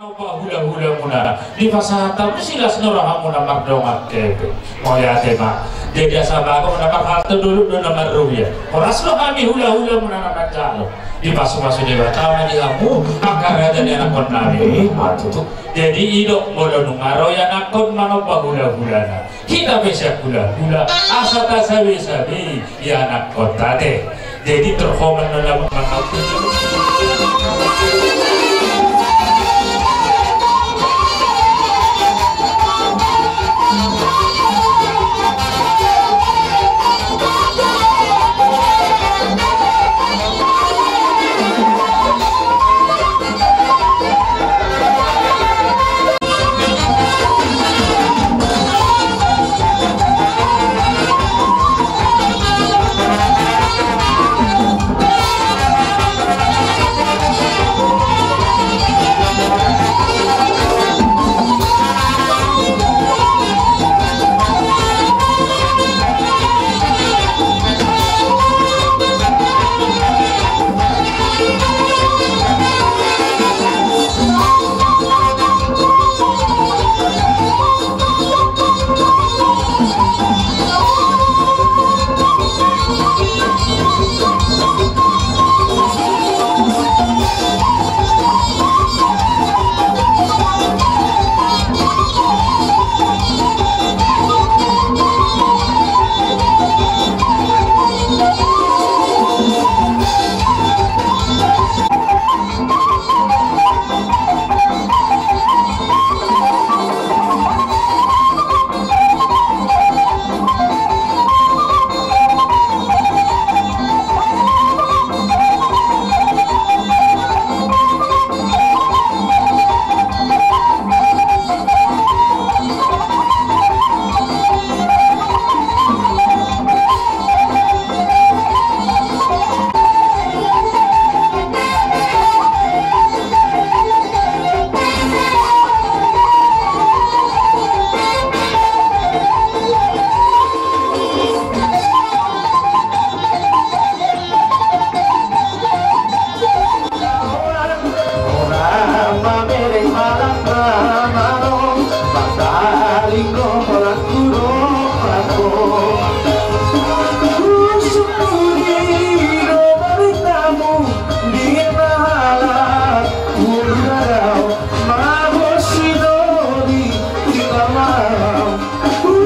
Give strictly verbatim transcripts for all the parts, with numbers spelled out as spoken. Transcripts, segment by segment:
Pahulahula muna, dipasahat hamu silas ni rohamuna mardongan kepe. Mauliate ma. Jadi asa bago na marhalto dolok do na marruhia. Horas do hami hulahula muna na manjalo. Dipasupasu Debata ma di hamu angka raja ni anakkon nami. Eh, ma tutu. Jadi i do molo nunga ro i anakkon manomba hulahulana. Hita pe sian hulahula asa tasabesabe i anakkon ta ate. Jadi torhoman na lamuk manau.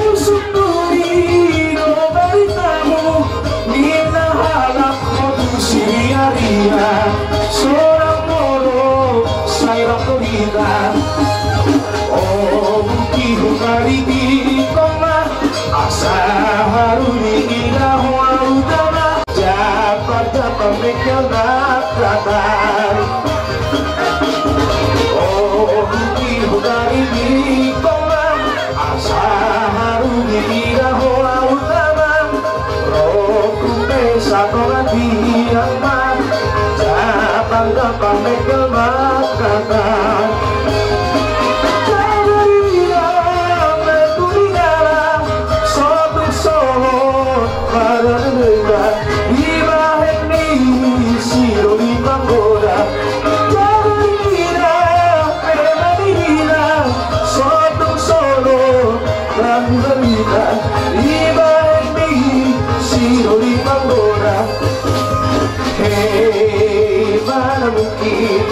Husunduri do baritamu, ninna halak molo tu Siria-ria, sonang molo sai rap hita. O bungki, huparigihon ma, asa haru ni ida ho ahu tama. Japar-japar mengkel na katar. O bungki, huparigihon ma, asa haru ni ida ho ahu tama. Ro tu pe satonga tiang ma, japar-japar mengkel na katar. Jala ida me tu ni dalan, sotung sohot marada deba, dibahen ni sidoli panggoda. Jala ida, memang ida, sotung sohot marada, dibahen ni sidoli panggoda. Hei, mana mungkin,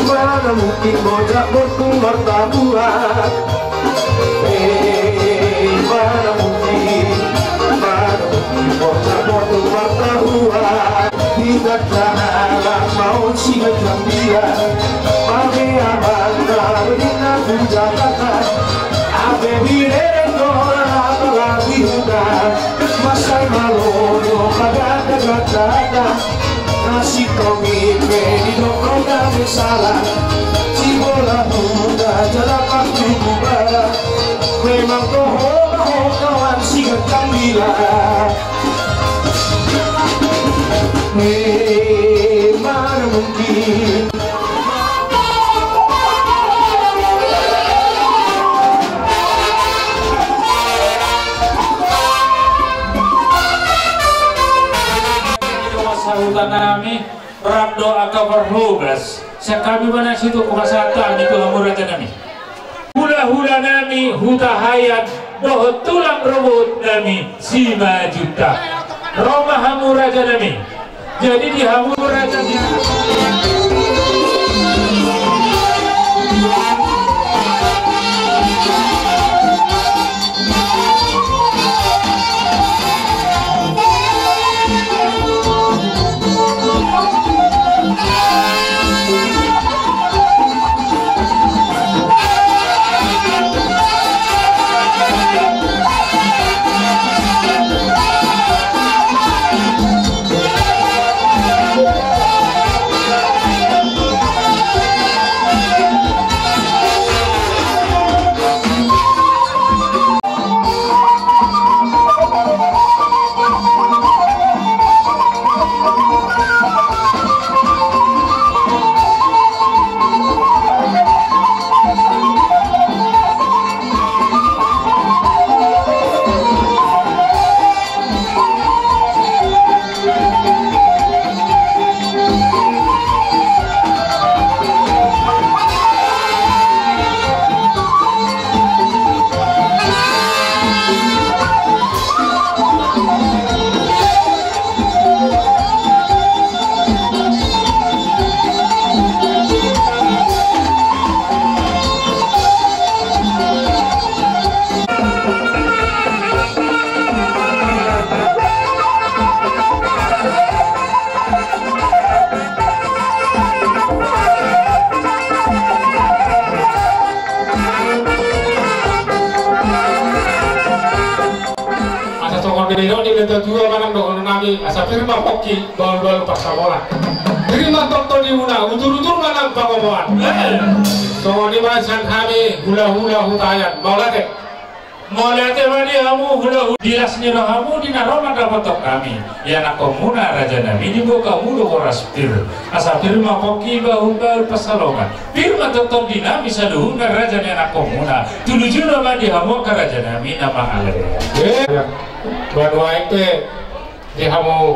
mana mungkin bocah bortung martabuan. Hei, mana mungkin, mana mungkin bocah bortung martabuan. Hita tangkas ma on siganjang dia. Pame amang na berdina tu Jakarta. Ape binereng do apalagi huta. Mansai malo do paganda-gandana. Na sintong i pe didok do gabe sala. Sibola huta jala pangkuku bara. Memang toho ma ho kawan siganjang dila. Hei, mana mungkin. Sahuta nami, rap do angka parhobas. Sian hami ma na situtu pasahat hami tu hamu. nami. Hulahula nami Hutahaean dohot tulang rorobot nami Simanjuntak. Ro ma hamu raja nami. Jadi di hamu raja nami. Asa songon nidok ni natuatua manang dohonon nami, asa pir ma pongki, bahulbahul pansalongan. Pir ma tongtong di muna, uturutur manang pangomoan. Songon i ma sian hami hulahula Hutahaean. Mauliate. Mauliate ma di hamu hulahula, di las ni rohamu di na ro mandapothon hami, ianakhonmuna raja nami, diboan hamu do horas pir. Asa pir ma pongki, bahulbahul pansalongan. Pir ma tongtong di nami saluhutna raja ni anakhonmuna. Tulujuna ma di hamu angka raja nami na mangalean. Eh, nuaeng pe di hamu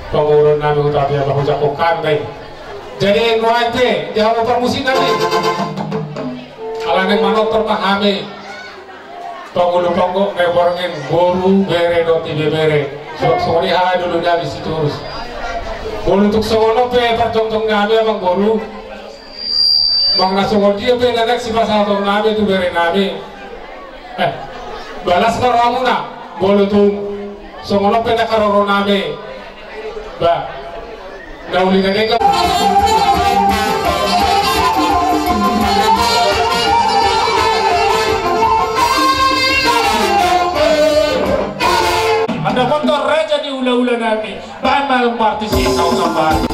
pamoruon nami Hutapea, bah, hujangkon hami. Jadi nuaeng pe di hamu parmusik nami. Alani manortor ma hami. Pangulu panggok na borngin, boru, bere dohot ibebere. Suang songon i haha dulu nami Sitorus. Molo tung songon on pe parjongjong nami amang boru, manang na songon dia pe na naeng sipasahaton nami tu bere nami, eh, las ma rohamuna. Molo tung songon on pe na haroro nami, bah, na uli na denggan. Mandapothon raja ni hulahula nami, baen ma martis i kau sambat.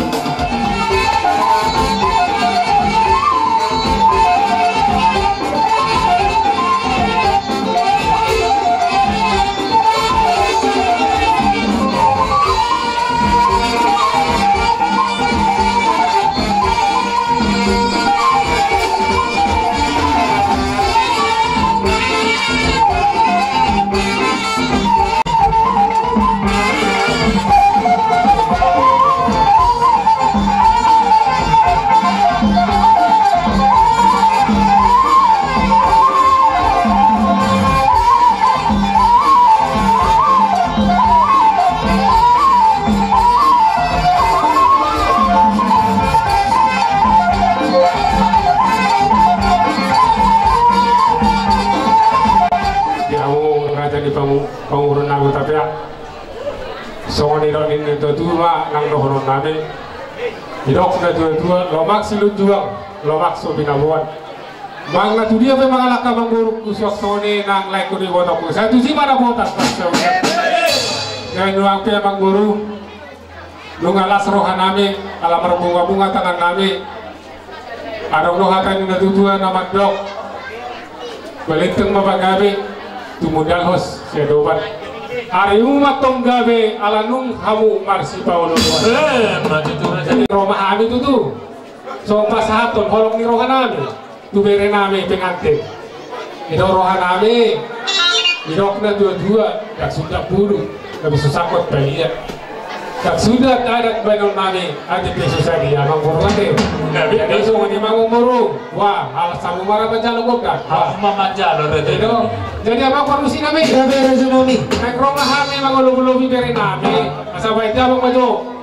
Di hamu raja ni pamu-, pamoruon nami Hutapea. Songon nidok ni natuatua ma nang dohonon nami. Didok natuatua, lomak silunjuang, lomak so binaboan. Manang na tu dia pe mangalangka amang borungku, suang songon i nang laengku dohot ibotongku. Sai tusi ma na botas. Jadi nuaeng pe amang boru, nunga las roha nami, ala marbungabunga tangan nami. Adong do hata ni natuatua na mandok, balintang ma pagabe, tumundalhon siadopan. Arimu ma tong gabe, ala nunga hamu marsipaolooloan. Eh, ma tutu raja. Jadi ro ma hami tutu. Songon pasahathon holong ni roha nami tu bere nami pengantin. Didok roha nami, didok natuatua, ndang sundat bulu, gabe so sangkot balian. Sudah adat baenon nami, adat pe susah di amang boru ate. Jadi songon i ma amang boru. Wah, alas hamu ma ra manjalo gondang. Hamu ma manjalo, Raja. Jadi amang parusi nami. Gabe, Raja nami. Naeng ro ma hami mangolobi-lobi bere nami. Asa baen damang ma jo.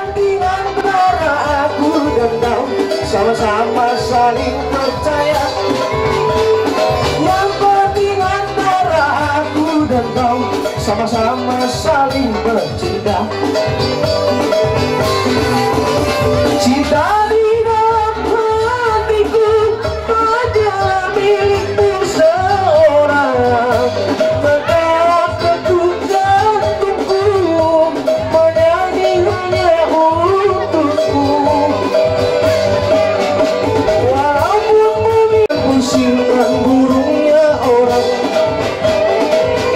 Mendingan antara aku dan kau sama-sama saling percaya. Yang penting antara aku dan kau sama-sama saling bercinta. Cinta di dalam hatiku hanyalah milikmu seorang. Maka ketuk jantungku menyanyi hanya untukmu. Walaupun bumi pusing dan burungnya orang,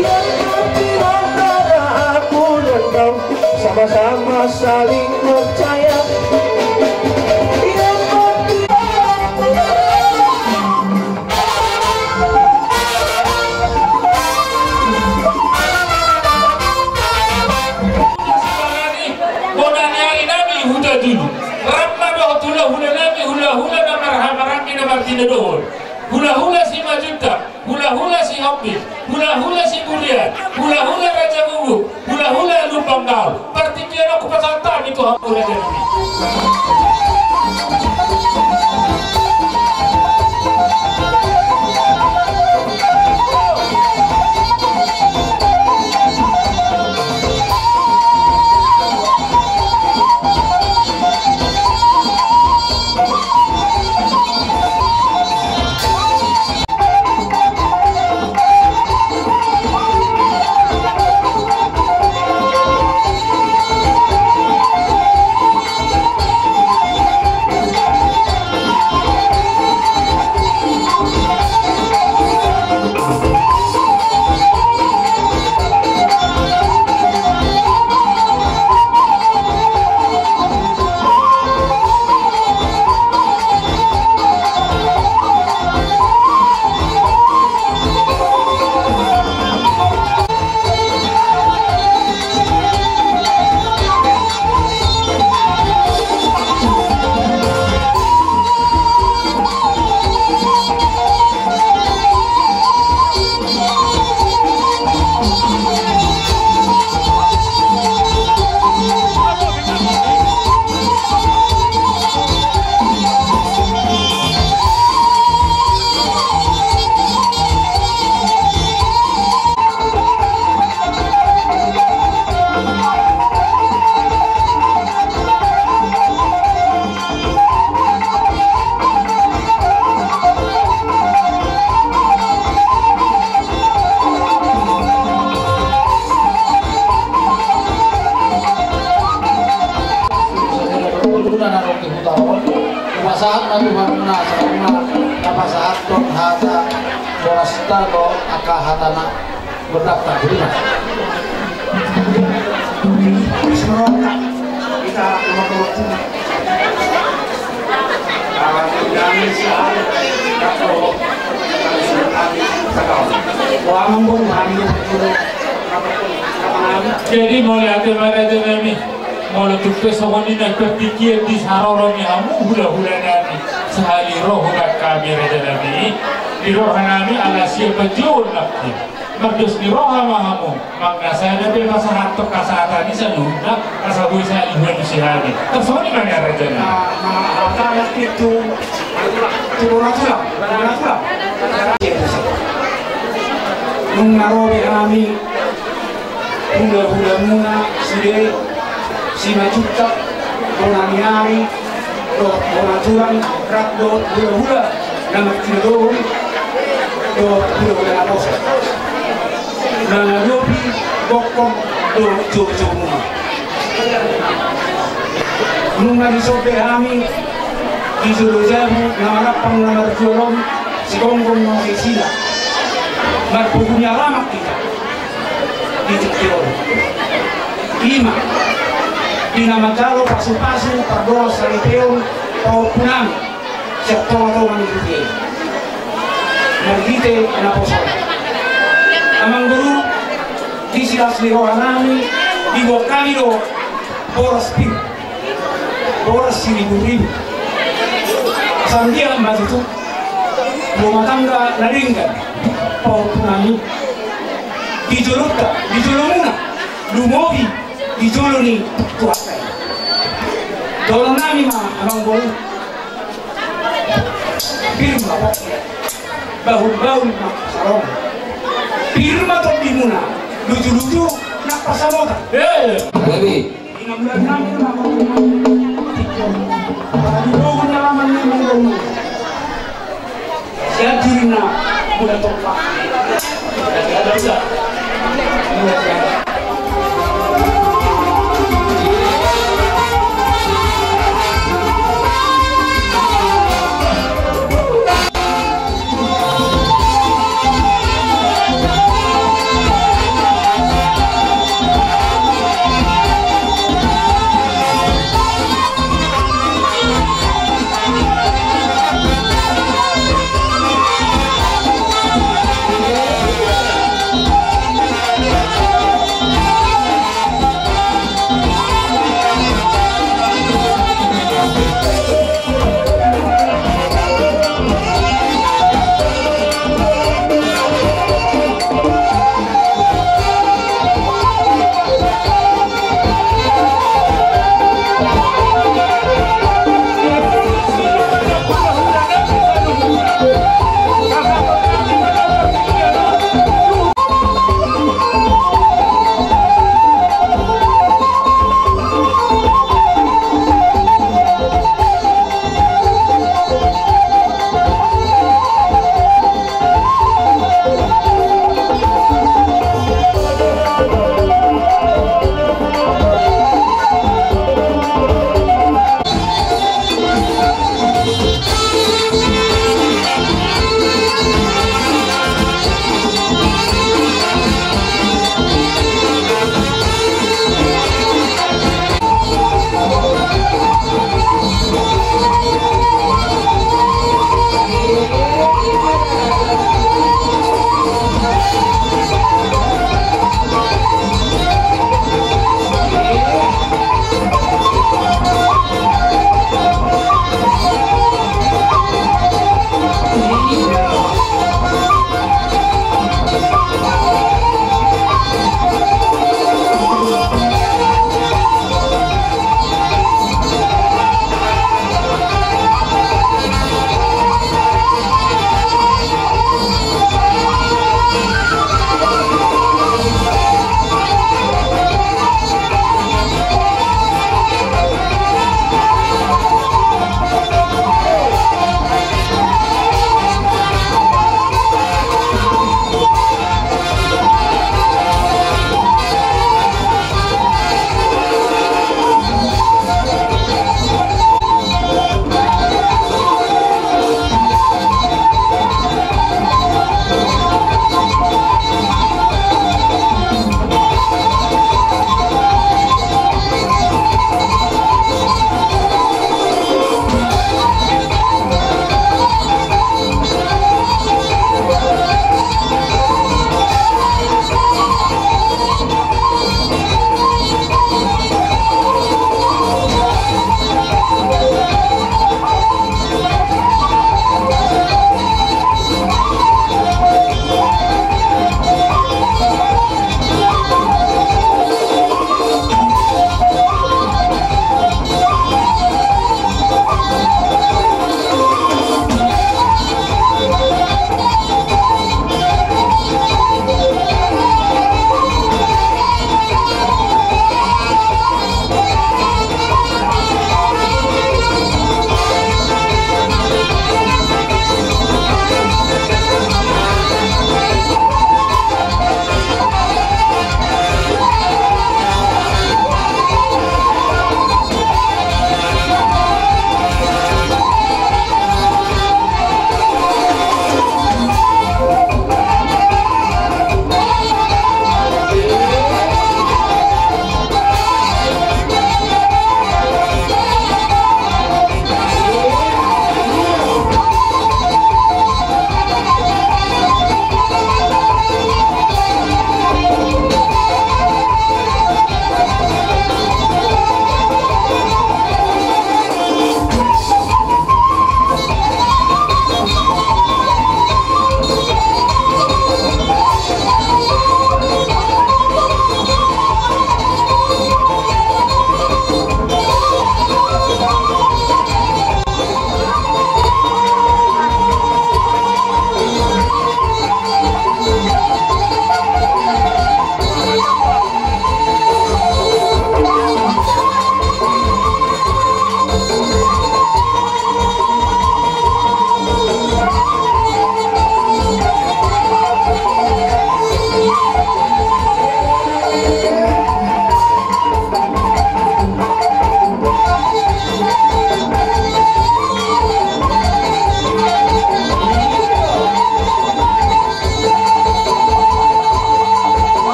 yang penting antara aku dan kau sama-sama saling percaya. Yang penting Bona ni ari nami Huta Julu. Rap ma dohot hulahula nami, hulahula na marhaha maranggi na martinodohon. Hulahula Simanjuntak, hulahula Sihombing, hulahula Siburian, hulahula Raja Guguk, hulahula Lumban Gaol. Partingkian on hupasahat hami tu hamu, raja nami. Hupasahat ma tu hamuna saluhutna, tapasahathon hata borasta dohot angka hata na gondang, tarima. Jadi mauliate ma, raja nami. Molo tung pe songon i na partingkian di haroro ni hamu hulahula nami, sahali ro hubaen hami, raja nami, di roha nami ala sian panjouon nangkin. Mardos ni roha ma hamu, manang na sada pe pasahathon hasahatan i saluhutna, asa boi sahali hualusi hami. Tarsongon i ma nian, raja nami. Nunga ro be hami hulahulamuna sude, Simanjuntak, bona ni ari dohot bona tulang, rap dohot hulahula na martinodohon dohot hulahula naposo, na mangadopi gokhon dohot joujou muna. Nunga dison be hami di jolo jabu na marampang na marjual on, sigomgom ma isina. Marpogu ni alaman hita di tingki on. I ma di na manjalo pasupasu pardongan saripeon pahompu nami sian tongatonga ni huria i marhite naposo. Amangboru, di silas ni roha nami diboan hami do boras pir, boras siriburibu. Asa anggiat ma tutu rumah tangga na denggan pahompu nami di jolonta, di jolomuna, lumobi di jolo ni Tuhanta i. Dohonon nami ma, amangboru, pir ma pongki, bahulbahul ma sarongan, pir ma tondimuna, lujuluju nang pansamotan. Eh. Jadi,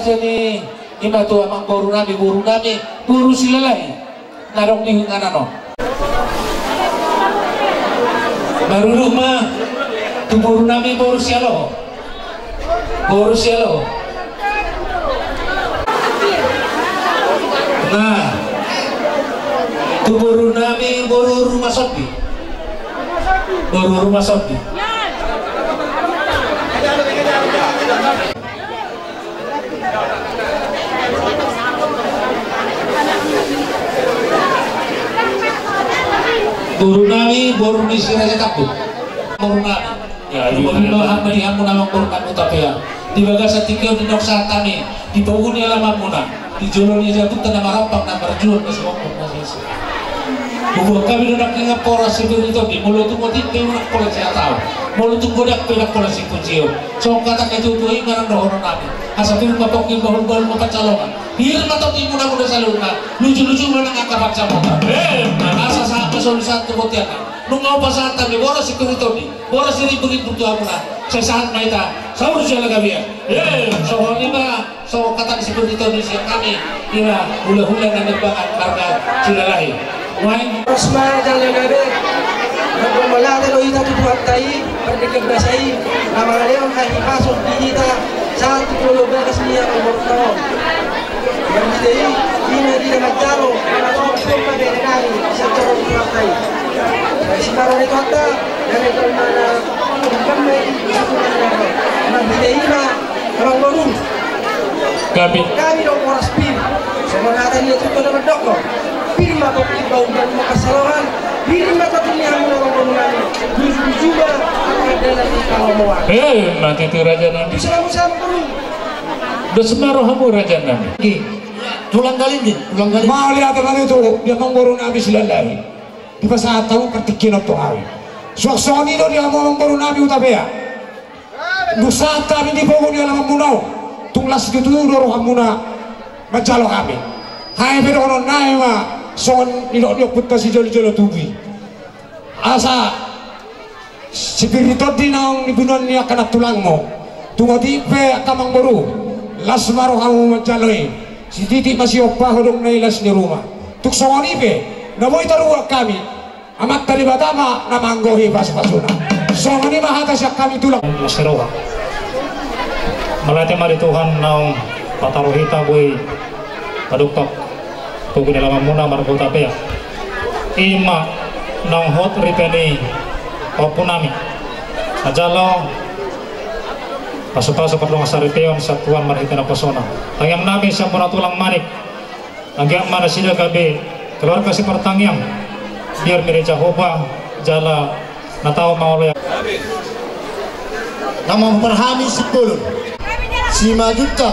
Ni ima tu amangboru nami, boru nami, boru Silalahi. Na adong di inganan on. Maruduk ma tu boru nami, boru Sialoho. Boru Sialoho. Nah, tu boru nami, boru Rumah Sondi. Boru Rumah Sondi. Boru nami, boru ni si Raja Tambun. Boru nami. Ya, di boru nami. Di bagasan tingki on, di nongsa tani, di pogu ni alamanmuna, di jolo ni jabunta na marampang, na marjual, na songkop, na sesa. Hubuat hami do nangkin pola sipir ni tondi, molo tung otik pe ndang pola sihatahon, molo tung godang pe ndang pola sipunjolo. Songon hata ni tuatua i ma na dohonon nami. Asa pir ma pongki, bahulbahul ma pansalongan. Pir ma tondimuna, muna saluhutna. Lujuluju ma nang angka pansamotan. Asa sahat ma solu sahat tu bontean. Nunga hupasahat hami boras sipir ni tondi, boras siriburibur tu hamuna. Sai sahat ma hita. Saur jala gabe. Songon i ma. Songon hata ni sipir ni tondi sian hami, ira hulahula na nimbangan marga Silalahi. Nuaeng. Horas ma jala gabe. Mauliate do hita tu Tuhanta i, pardenggan basa i, na mangalehon hahipason di hita sahat tu pulo bagas ni angka umurta on. Marhite i, i ma di na manjalo, na manjalo pempa bere nami, sian joro ni Tuhanta i. Simarona i Tuhanta, na manjalo mana, marhite i ma, Amangboru. Gabe. Hami do boras pir. Songon hata ni na tutu na mandok. Pir ma pongki, bahulbahul ma pansalongan. Pir ma tondimuna, amangboru nami. Lujuluju ma angka dalan ni palomoan. Eh, mati tu raja nami. Bisa lamu sama guru. Dos ma rohamu raja nami. Tulang Galinding, tulang Galinding. Mauliate ma tu di amangboru nami Silalahi. Dipasahat hamu partingkian on tu hami. Suang songon i do di hamu amangboru nami Hutapea. Dung sahat hami di pogu ni alamanmuna on, tung las tutu do rohamuna manjalo hami. Hape dohonon nami ma songon nidok ni ompunta sijoljolo tubu i. Asa sipir ni tondi naung nibunuan ni angka nantulangmu. Tung otik pe angka amangboru, las ma rohamu manjalo i. Sititi ma siompa, hodong na i las ni ruma. Tung songon i pe, na boi taruhon hami, Amanta Debata ma na manggohi pasupasuna. Songon i ma hata sian hami tulang. Las ni roha. Mauliate ma di Tuhan naung pataru hita boi padompak pogu ni alamanmuna marga Hutapea. I ma naung hot ripe ni pahompu nami. Manjalo pasupasu pardongansaripeon sian Tuhan marhite naposona. Tangiang nami sian bona tulang Manik. Anggiat ma nasida gabe keluarga sipartangiang. Biar mire Jahowa jala na tau mangoloan. Na mamboan hami Simbolon, Simanjuntak,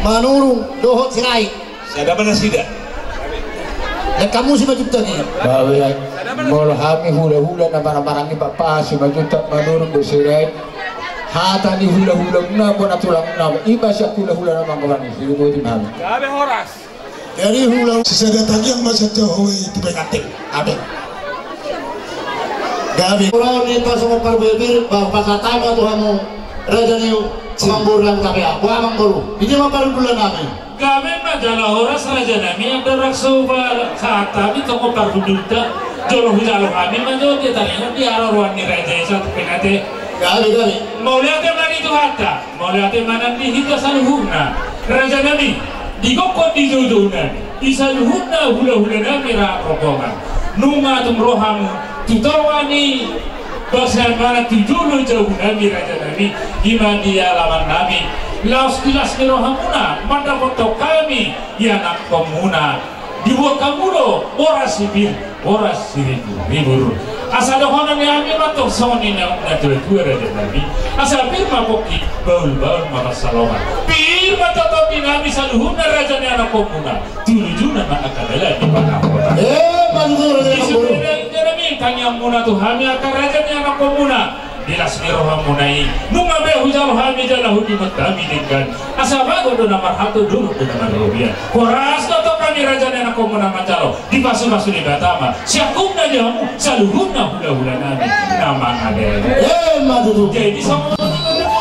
Manurung dohot Sirait. Sada ma nasida. Lean hamu Simanjuntak i. Bawe, molo hami hulahula na marhamaranggi, bapa, Simanjuntak, Manurung dohot Sirait. Hata ni hulahulamuna bona tulangmuna, i ma sian hulahula na manggohi hami. Jadi hula sisada tangiang ma sian Jahowa i tu pengantin. Amin. Gabe. Ulaon ni pasongon parbue-bue, ba, pasahat ma tu hamu raja ni amangboru nami Hutapea. Boha amangboru? Ise ma parhundul nami? Gabe ma jala horas raja nami, andorang so pasahat hami songon parhundulta, jolo hujalo hami ma jo di taringot di haroroan ni raja i sahat tu pengantin. Gabe, gabe. Mauliate ma di Tuhanta. Mauliate ma nang di hita saluhutna, raja nami, di gokhon di joujou nami, di saluhutna hulahula nami rap rombongan. Nunga tung ro hamu tu tonga ni basa i, manang tu jolo jabu nami, raja nami, i ma di alaman nami. Laos di las ni rohamuna mandapothon hami ianakhonmuna. Dibuat hamu do boras sipir, boras siriburibur. Asa dohonon ni hami ma tong songon i na, natuatua raja nami. Asa pir ma pongki, bahulbahul ma pansalongan. Pir ma tondi nami saluhutna raja ni anakhonmuna. Tu lujuna ma angka dalan ni pangapotan. Eh, pantutur raja nami. Tangiangmuna tu hami angka raja ni anakhonmuna. Di las ni rohamuna i, nunga be hujalo hami jala hudingot hami denggan. Asa bagot do na marhalto, dolok do na marrobean. Horas do tong hami raja ni anakhonmuna manjalo, dipasupasu Debata ma siangkup na di hamu saluhutna hulahula nami na mangalean. Eh, ima tutu. Jadi songon i ma.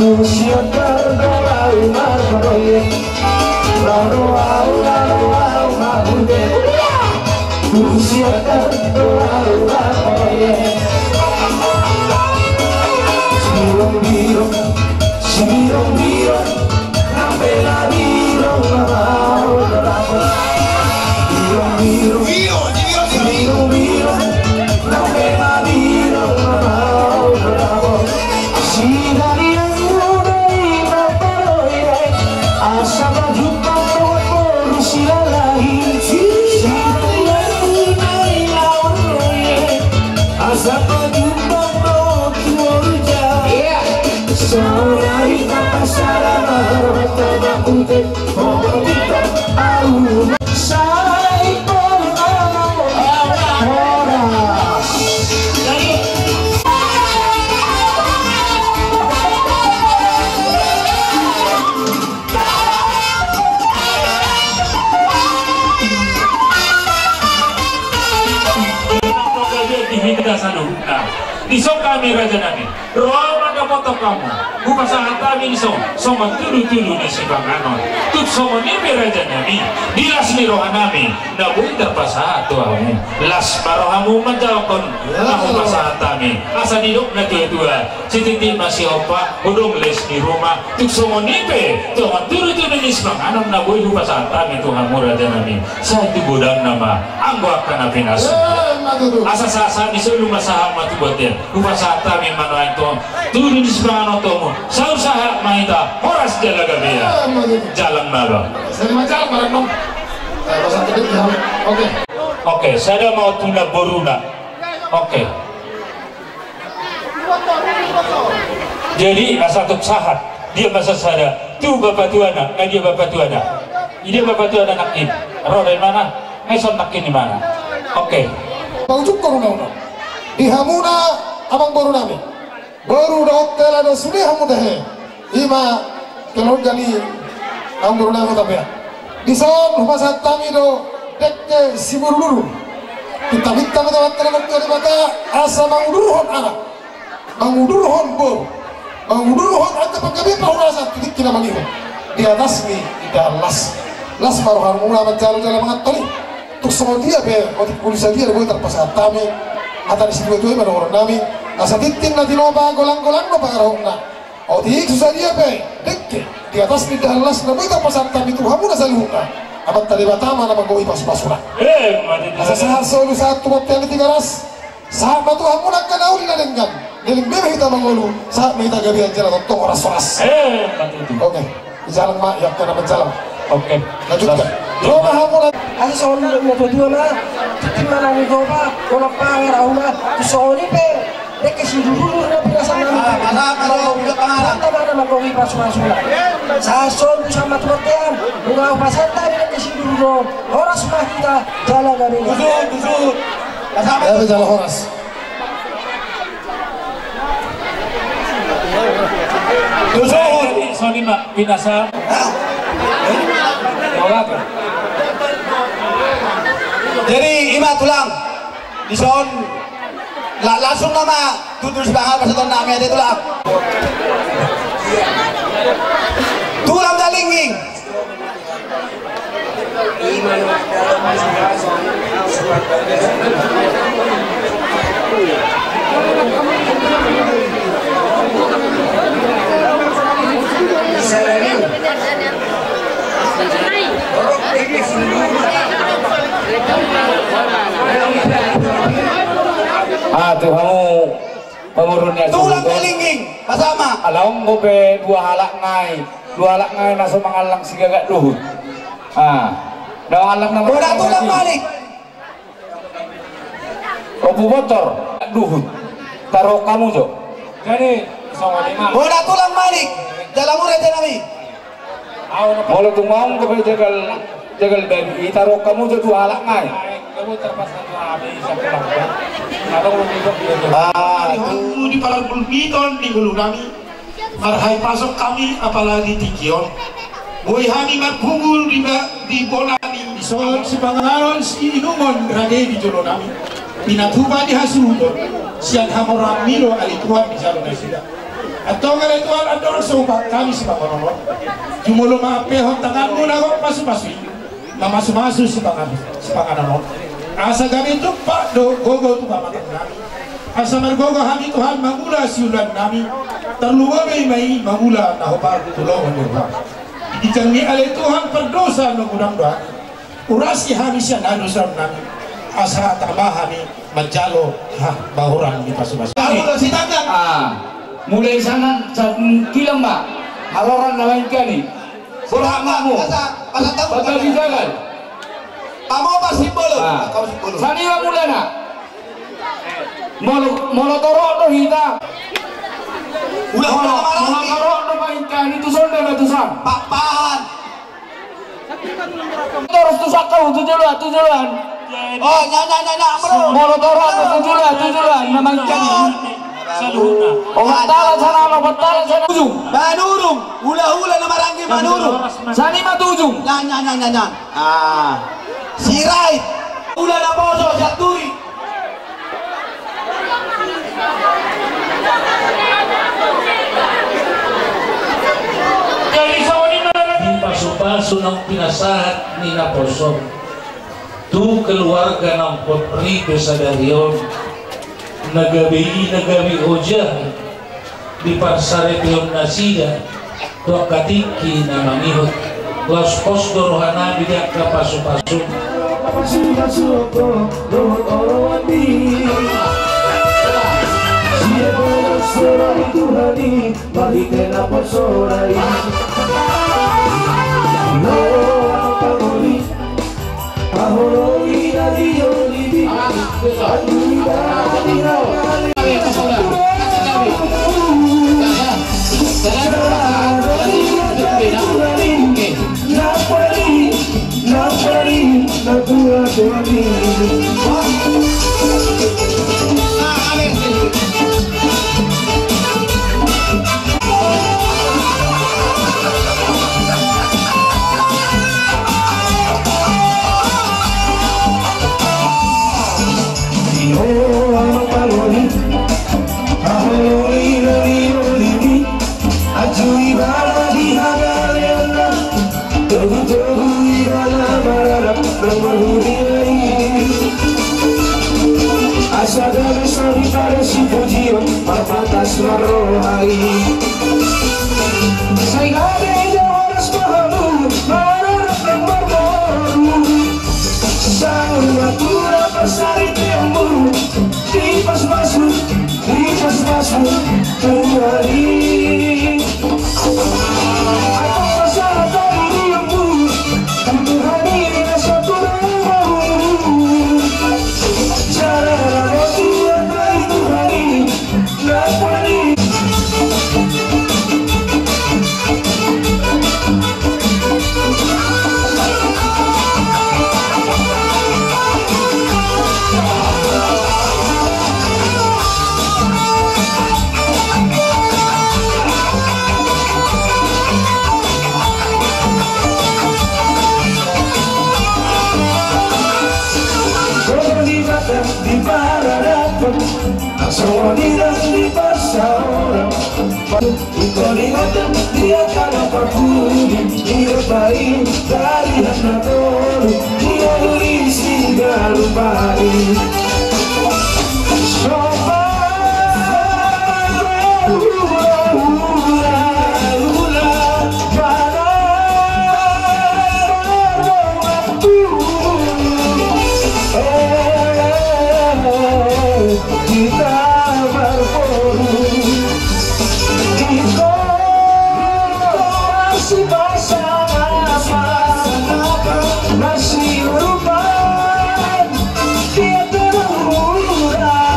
Siap do ahu marmaroye, laho do ahu, laho do ahu marhunde. Siap do ahu marmaroye. Sibirong-birong, sibirong-birong, nang pe na birong na mau na dapot. Birong-birong, sibirong-birong, nang pe na birong na mau na dapot. Sidari anggo dai na paroye, asa pajumpang dohot boru silalahi. Sidari anggo dai na paroye, asa pajumpang dohot boru ja. Iya. Sonari tapasada ma rohanta ma ute. Dison hami raja nami. Ro ma dapoton hamu, hupasahat hami dison songon tudutudu ni sipanganon. Tung songon i pe raja nami, di las ni roha nami na boi tarpasahat tu hamu, las ma rohamu manjalo na hupasahat hami. Asa didok na tuatua, sititi ma sihompa, godang les ni ruma. Tung songon i pe songon tudutudu ni sipanganon na boi hupasahat hami tu hamu raja nami, sai tu godangna ma anggo angka na pinasuna. Asa sahat-sahat ni solu ma sahat ma tu bontean. Hupasahat hami ma nuaeng tu hamu tudu ni sipanganon tu hamu. Saur sahat ma hita, horas jala gabe. Jalang ma ba. Oke. Oke, sada ma on tu namboruna. Oke. Jadi asa tung sahat, dia ma sasada tu bapatuana, eh, dia bapatuana. Dia bapatuana nangkin. Ro do imana, ngeson nangkin imana. Oke. Paujungkon unang-unang di hamuna amangboru nami. Boru dohot hela do sude hamu tahe. Ima keluarga ni amangboru nami Hutapea. Dison hupasahat hami do dengke siburuduru. Pinta-pinta ma tu Amanta na martua Debata asa mangudurhon anak, mangudurhon boru, mangudurhon angka panggabean parhorasan tu tingki na mangihut di atas ni indahan las. Las ma rohamuna manjalo jala manganhon i. Tung songon dia pe otik, uli sadia do boi tarpasahat hami hata ni situatua i ma dohonon nami. Asa tintin na tinopa, golanggolang do pangarahutna. Otik so sadia pe dengke di atas ni indahan las na boi tarpasahat hami tu hamuna saluhutna Amanta Debata ma na manggohi pasupasuna. Asa sahat solu sahat tu bontean ni Tigaras. Sahat ma tu hamuna angka na uli na denggan. Leleng be ma hita mangolu, sahat ma hita gabean jala tongtong horas-horas. Oke. Jalang ma i angka na manjalang. Oke. Lanjutkan. Ro ma hamuna. Asa songon na tuatua ma, tintin ma na nidok, holan pangarahutna. Tung songon i pe dengke siburuduru na pinasahat nami. Pasahat ma na manggohi pasupasuna. Sahat solu sahat ma tu bontean. Nunga hupasahat hami dengke siburuduru, horas ma hita jala gabe. Gabe jala horas. Tusuhon. Jadi songon i ma pinasahat. Jadi ima tulang. Dison la-, langsung nama tutu sipanganon pasahaton nami ate tulang. Tulang Galingging. Ah, tu hamu pangurun ni Tulang Galingging, pasahat ma. Ala on dope dua halak nai. Dua halak nai na so mangallang sigagak duhut. Ah. Na mangallang nama. Boda Tulang Malik. Ompu Bontor, duhut. Taruhon hamu jo. Jadi songon i ma. Boda Tulang Malik. Jala mura ate nami. Molo tung adong dope jagal, jagal babi, taruhon hamu jo dua halak nai. Ah, di Parpulpiton di ngolu nami. Marhahipason hami apalagi tingki on. Boi hami marhumul di ba-, di bona ni songon sipanganon siinumon rade di jolo nami. Pinatupa di hasuhuton sian hamoraanmi do ale Tuhan di jolo nasida. Antong ale Tuhan, andorang so hupasahat hami sipanganon on, jumolo ma ampehon tanganmu na gok pasupasu i, mamasumasu sipangan-, sipanganon on. Asa gabe tumpak do gogo tu pamatang nami. Asa margogo hami Tuhan mangula siulan nami. Tarlumobi ma i mangula na hombar tu lomo ni roham. Di ginjang ni ale Tuhan pardosa na godang do hami. Urasi hami sian hadosaon nami. Asa tama hami manjalo habaoran ni pasupasu. Tahu lo si tanggang. Ah, mulai sana sa-, kilang ma. Haroro na main kani. Borhat mamu. Masa, masa tahu. Bagabi jagal. Kamu apa simbol? Ah. Kamu simbol. Sani ma mulana. Molo, molo torop do hita. Ulah, ulah, molo, ulah, molo torop do main kani tu son do na tu son. Pak, pahan. Torus tu son, tu joloan, tu joloan. Oh, nya, nya, nya, nya, bro. Molo torop tu joloan, tu joloan, na main kani. Saluhutna. Oh, batal sana, lo, batal sana. Ujung. Manurung. Hula-hula na maranggi manurung. Sani ma tu ujung. Nya, nya, nya, nya, nya. Ah. Sirait. Hula na poso, sian turi. Di pasupasu naung pinasahat ni naposo tu keluarga naung hot ripe sadari on, na gabe i na gabe oja di parsaripeon nasida tu angka tingki na mangihut. Laos pos do rohanami di angka pasupasu. Pasupasu do oroan di. Sian Tuhan i, Tuhan i, marhite naposo i. Lo, apa ngoli? Togu-togu ibana mararap na marhuriai. Asa gabe sori pada sipujion marpatas marroha i. Sai gabe jo horas ma hamu mararap na marboru. Saur matua parsaripeonmu. Di pasupasu, di pasupasu Tuhan i. Atas pasahat dirimu, Tuhan i, rasa Tuhan mau. Cara roti yang dari Tuhan i, Tuhan i. Di paradaton, songon i nang di parsaoran. Ingkon ingatan di angka na parpudi, ingkon paling dari hak na tolu, di ulu isi galu paling. Sobat, hula, hula, hula, mana, mana, mana, hita marboru. Ingkon masipasama masiurupan. Dia terurang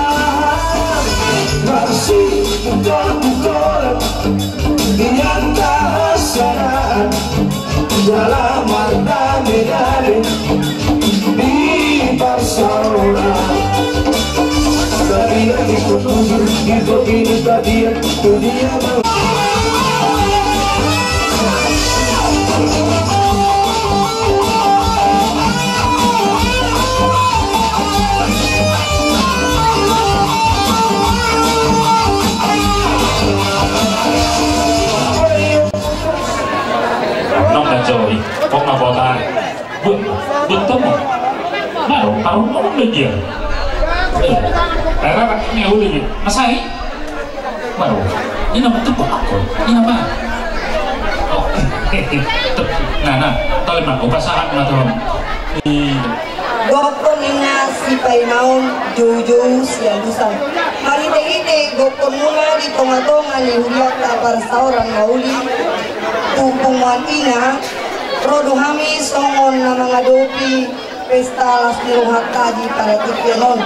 masiurupan. Di angka hasana jala mardame-dame di parsaoran. Tarian di petunjuk di topini tadian tu dia mau. Joi, kok nggak kota? Bu, betul. Nah, parung ngomong lagi ya. Eh, era ini udah gitu. Masa ini? Baru. Ini nama tuh aku. Ini nama. Oh. Nah, nah, tahu emang upasaran mah tuh. Iya. Gokhon ninna sipaimaon, joujou sialusan. Marhitehite gokhonmuna di tongatonga ni hurianta parsaoran na uli tu punguan ina, ro do hami songon na mangadopi pesta las ni rohanta di paratipian on.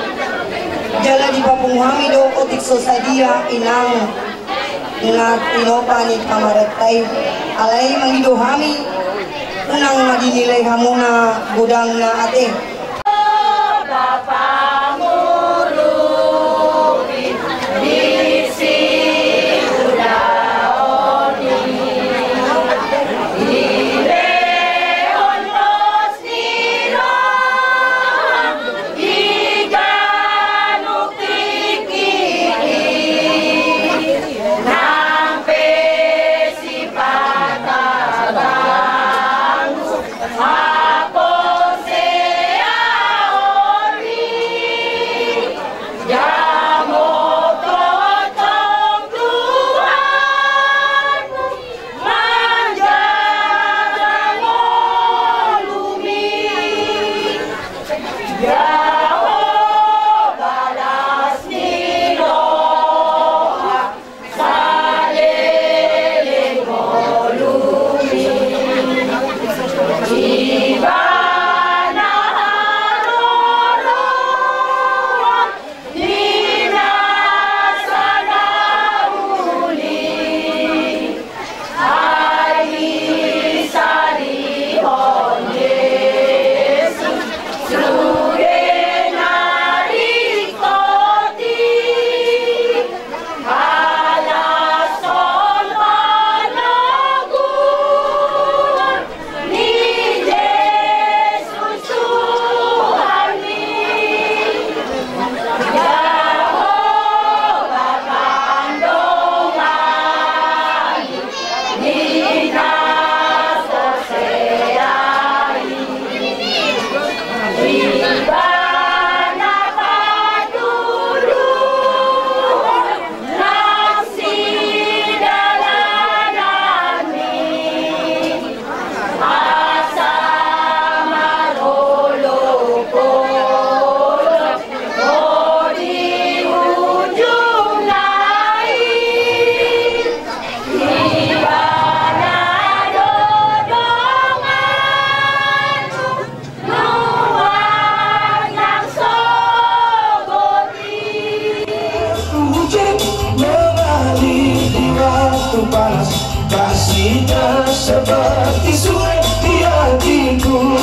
Jala dipapungu hami do otik so sadia inang na tinopa ni pamarenta i. Alai mangido hami, unang ma dinilai hamuna godangna ate. Hujan mengalir di waktu panas, kasihnya seperti sungai di hatiku.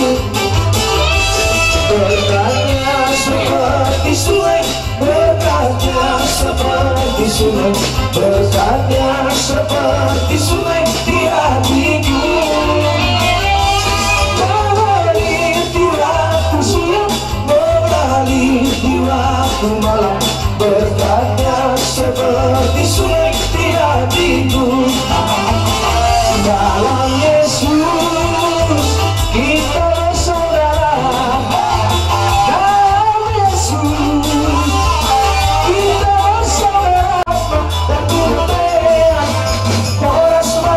Berkatnya seperti sungai, berkatnya seperti sungai, berkatnya seperti sungai di hatiku. Mengalir di waktu siang, mengalir di waktu malam, berkatnya seperti sungai di hatiku. Dalam Yesus kita bersaudara. Dalam Yesus kita bersaudara. Dan kita horas ma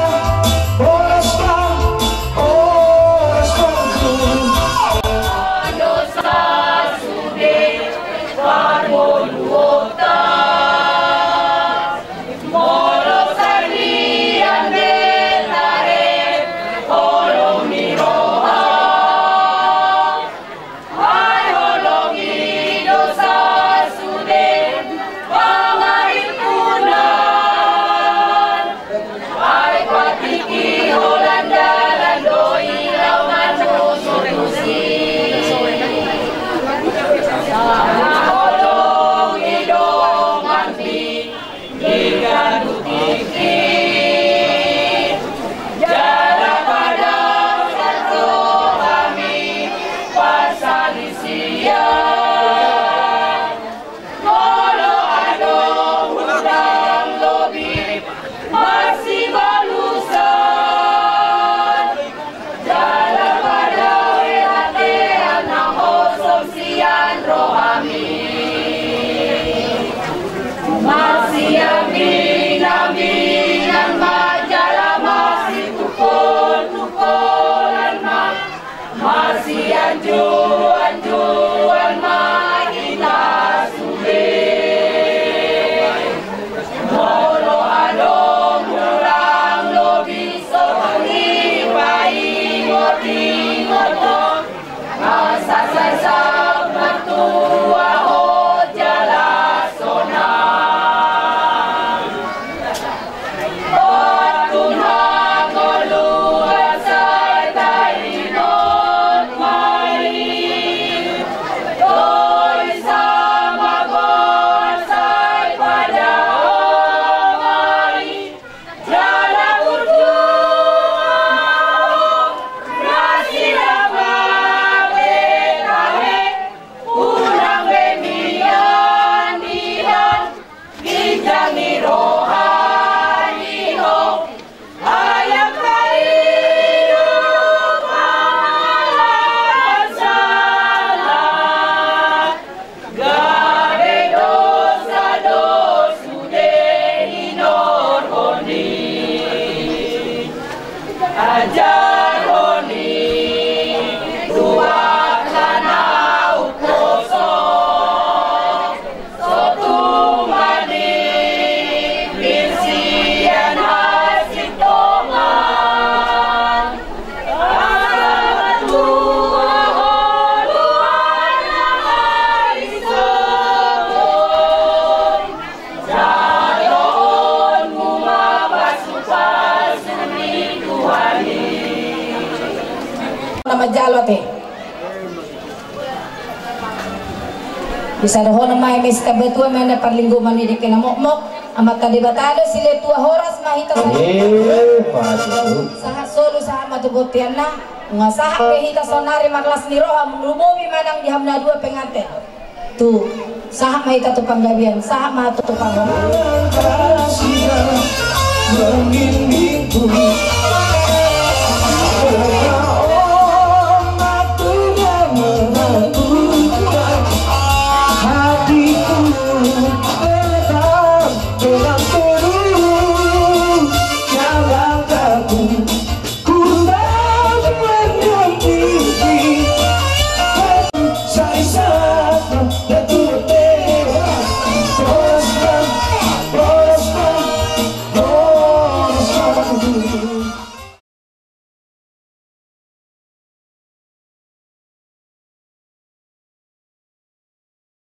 Ajarhon i tu angka na umposo, so tumandang sian hasintongan. Asa matua haluaon na marisi on. Jaloonmu ma pasupasu ni Tuhan i. Na manjalo ate. Bisa dohonon ma eme sitamba tua ma na parlinggoman ni dengke na mokmok. Amanta Debata do silehon tua, horas ma hita sahat. Eh, maju. Sahat solu sahat ma tu bonteanna. Nunga sahat pe hita saonari marlas ni roha, lumobi manang di hamu na dua penganten. Tu, sahat ma hita tu panggabean, sahat ma tu panggabean.